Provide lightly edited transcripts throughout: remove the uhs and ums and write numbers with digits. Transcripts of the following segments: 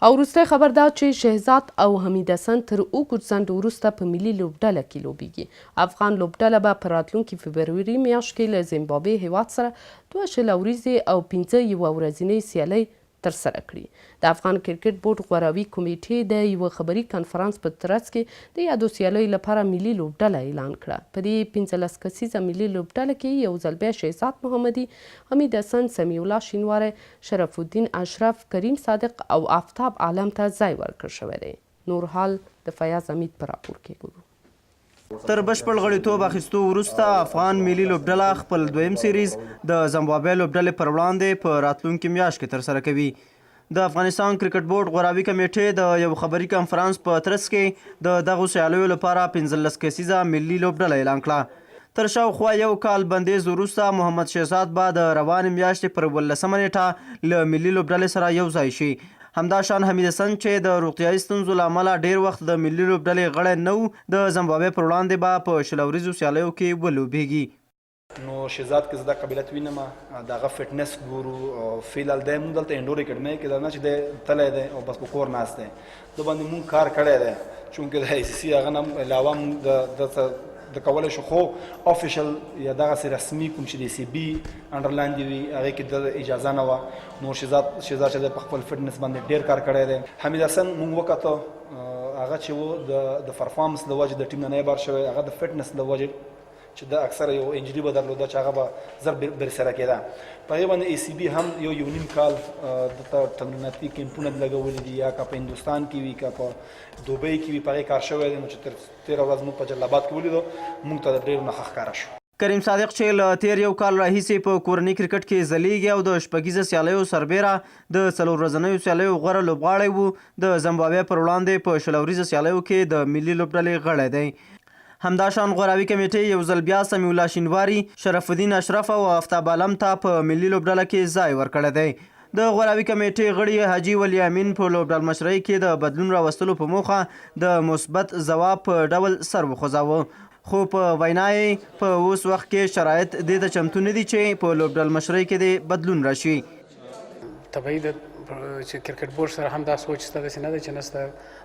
او وروستی خبر دا چې شهزاد او حمید حسن تر اوږد ځنډ وروسته په ملي لوبډله کې لوبیږي. افغان لوبډله به په راتلونکي فبروري میاشت کې له زیمبابې هېواد سره دوه 20 اوریزې او پنځه یوه ورځینۍ سیالۍ ترسره کړي. د افغان کرکټ بورډ غوراوي کمېټې د یوه خبري کنفرانس په ترڅ کې د یادو سیالیو لپاره ملي لوبډله اعلان کړه. په دې 15 کسیزه ملي لوبډله کې یو ځل بیا شهزاد محمدي، حمید حسن، سمیع الله شینواری، شرف الدین اشرف، کریم صادق او آفتاب عالم ته ځای ورکړ شوی دی. نور حال د فیاض امید په راپور کې ګورو. تر بشپړ غړیتوب اخیستو وروسته افغان ملي لوبډله خپل دویم سیریز د زمبابوې لوبډلې پر وړاندې په راتلونکې میاشت کې ترسره کوي. د افغانستان کرکټ بورډ غوراوي کمېټې د یو خبري کنفرانس په ترڅ کې د دغو سیالیو لپاره 15 کسیزه ملي لوبډله اعلان کړه. تر شاوخوا یو کال بندیز وروسته محمد شهزاد به د روانې میاشتې پر 17 نېټه له ملي لوبډلې سره یو ځای شي. همداشان حمید حسن چې د روغتیايي ستونزو له امله ډېر وخت د ملي لوبډلې غړی نه و، د زمبابوې پر وړاندې به په 20 اوریزو سیالیو کې ولوبېږي. نو شهزاد کې زه دا قابلیت وینم، د هغه فټنس ګورو او فی الحال دی موږ دلته انډور اکیډمۍ کې دا نه چې دی تللی دی او بس په کور ناست دی، د باندې موږ کار کړی دی، چونکه د آی سي سي هغه نه علاوه موږ د د کولای شو، خو افیشل یا دغسې رسمي کوم چې د سی بي انډر لاندې وي هغې کې د اجازه نه وه. نو شهزاد چې په خپل فټنس باندې ډیر کار کړی دی. حمید حسن موږ وکته، هغه چې و د پرفارمنس له وجې د ټیم نه نه بار شوی، هغه د فټنس له وجې چې د اکثره یو انجری به درلوده چې هغه به زر برسره کېده. په هغې باندې ای سي بي هم یو یو نیم کال دته تمریناتي کیمپونه لګولي دي، یا که په هندوستان کې وي که په دوبۍ کې وي، په هغې کار شوی دی. نو چې تر تېره ورځ موږ په جلال اباد کې ولیدو، موږ ته د ډېرو نه ښه ښکاره شو. کریم صادق چې له تېر یو کال راهیسې په کورني کرکټ کې ځلېږي او د شپږیزه سیالیو سربېره د څلور ورځنیو سیالیو غوره لوبغاړی و، د زمبابوې پر وړاندې په 20 اوریزه سیالیو کې د ملي لوبډلې غړی دی. همداشان غوراوي کمېټې یو ځل بیا سمیع الله شینواري، شرف الدین اشرف او افتاب عالم ته په ملي لوبډله کې ځای ورکړی دی. د غوراوي کمېټې غړي حاجي ولي امین په لوبډلمشرۍ کې د بدلون راوستلو په موخه د مثبت ځواب په ډول سر وخوځاوه، خو په وینا یې په اوس وخت کې شرایط دې ته چمتو نه دي چې په لوبډلمشرۍ کې دې بدلون راشي. طبیعي ده چې کرکټ بورډ سره هم دا سوچ شته، داسې نه ده چې نشته،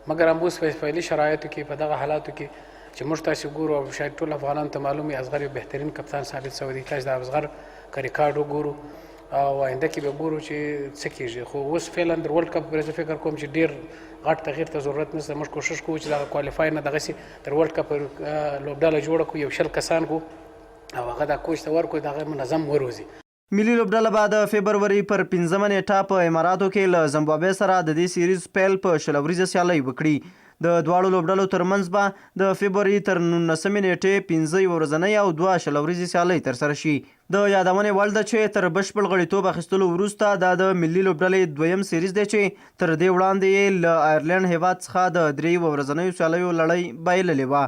مګر هم اوس په فعلي شرایطو کې، په دغه حالاتو کې چې موږ تاسې ګورو او شاید ټول افغانانو ته معلوم وي، اصغر یو بهترین کپتان ثابت شوی دی. تاسې د اصغر که ریکارډ وګورو او آینده کې به ګورو چې څه کېږي، خو اوس فعلا د ورلډ کپ پورې زه فکر کوم چې ډېر غټ تغییر ته ضرورت نشته. موږ کوشش کوو چې دغه کوالیفای نه دغسې تر ورلډ کپ لوبډله جوړه کړو، یو 20 کسان کو او هغه دا کوچ ته ورکړو، دغه منظم وروزي. ملي لوبډله به د فبروري پر 5 نېټه په اماراتو کې له زمبابوې سره د دې سیریز پیل په 20 اوریزه سیالۍ وکړي. د دواړو لوبډلو ترمنځ به د فبروري تر 19 نېټې پنځه یوه ورځنۍ او دوه 20 اوریزې سیالۍ ترسره شي. د یادونې وړ ده چې تر بشپړ غړیتوب اخیستلو وروسته دا د ملي لوبډلې دویم سیریز دی چې تر دې وړاندې یې له آیرلنډ هېواد څخه د درې یوه ورځنیو سیالیو لړۍ بایللې وه.